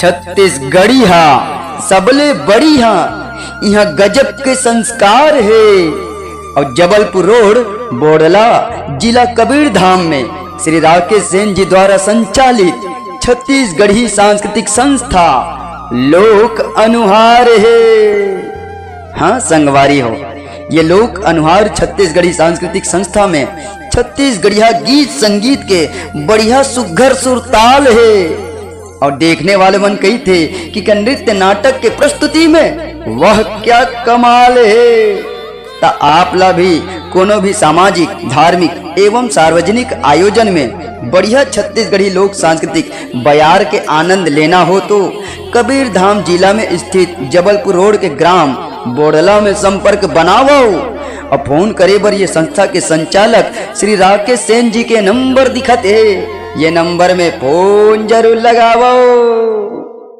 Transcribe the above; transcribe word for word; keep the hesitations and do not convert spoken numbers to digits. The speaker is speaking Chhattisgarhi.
छत्तीसगढ़ी हा सबले बड़ी हा, इहाँ गजब के संस्कार हे। अउ जबलपुर रोड, बोड़ला, जिला कबीरधाम में श्री राकेश सेन जी द्वारा संचालित छत्तीसगढ़ी सांस्कृतिक संस्था लोक अनुहार हे। हाँ संगवारी हो, ये लोक अनुहार छत्तीसगढ़ी सांस्कृतिक संस्था में छत्तीसगढ़िया गीत संगीत के बढ़िया सुघर सुरताल हे। अउ देखने वाले मन कहिथे कि का नृत्य नाटक के प्रस्तुति में वह क्या कमाल हे। त आप ला भी कोनो भी सामाजिक, धार्मिक एवं सार्वजनिक आयोजन में बढ़िया छत्तीसगढ़ी लोक सांस्कृतिक बयार के आनंद लेना हो तो कबीरधाम जिला में स्थित जबलपुर रोड के ग्राम बोड़ला में संपर्क बनावव। अउ फोन करे बर ये संस्था के संचालक श्री राकेश सेन जी के नंबर दिखत हे, ये नंबर में फोन जरूर लगावव।